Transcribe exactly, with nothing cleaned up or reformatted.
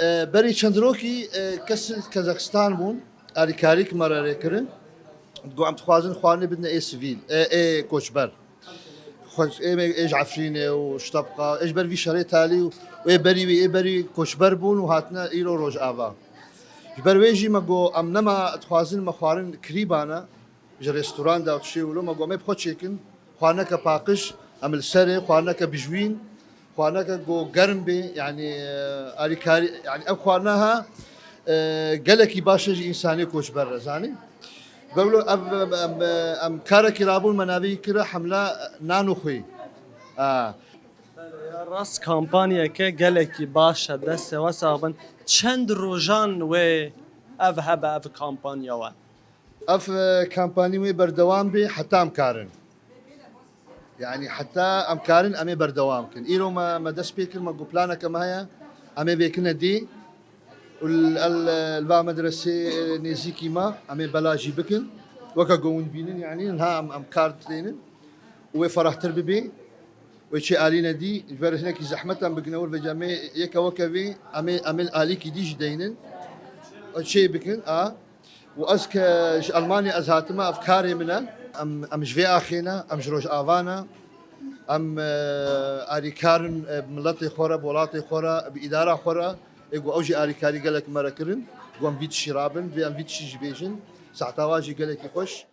E, berî çend rokî, e, kes Kazakistan bûn, alîkarîk me re rê kirin. Got, em dixwazin xwarinê bidine ê sivîl, ê, ê koçber. Xwe-, ê me, ê ji Efrînê û ji Tebqa, ê ji ber vî şerê talî û ê berî wî, ê berî koçber bûn û hatine îro Rojava. Ji ber wê jî me got, em nema dixwazin me xwarin kirîbane, ji restoran de tiştê wilo, me got, em ê bi xwe çêkin, xwarineke paqij, em li ser ê, xwarineke bijwîn, xwarineke ku germ bê, yanî, e, alîkarî, yanî ev xwarina ha, e, gelekî baş e ji însanê koçber re, zanî. Be wilo ev, em, em, em karekî rabûn, me navê kira hemla nan û xwê. A. Ya rast kampanyeke gelekî baş e, destê we sax bin. Çend rojan wê ev hebe, ev kampanya we? Ev, e, kampanî wê berdewam bê heta em karin. Yanî heta em karin em ê berdewam kin. Îro me, me dest pê kir, me got planeke me heye, em ê vêkine dî. Û li, el, li va medresê nêzîkî me, em ê bela jî bikin. Weke ku hûn dibînin, yanî niha em, em kar dixwînin. Û wê ferahtir bibê. Wê çê alîne dî, ji ber hinekî zehmet em bigine wir, vêca em ê yeke weke vê, em ê, em ê alîkî dî jî deynin. Û çê bikin, a. Û ez ke ji Almanya ez hatime, ev karê min e. Em, em ji vê axê ne, em ji Rojava ne. Em, e, alîkar in, e, bi miletê xwe re, bi welatê xwe re, bi îdara xwe re. Ê ku ew jî alîkarî gelek me re kirin. Ku em vî tişî rabin, vê em vî tişî jî bêjin. Saeta wa jî gelekî xweş.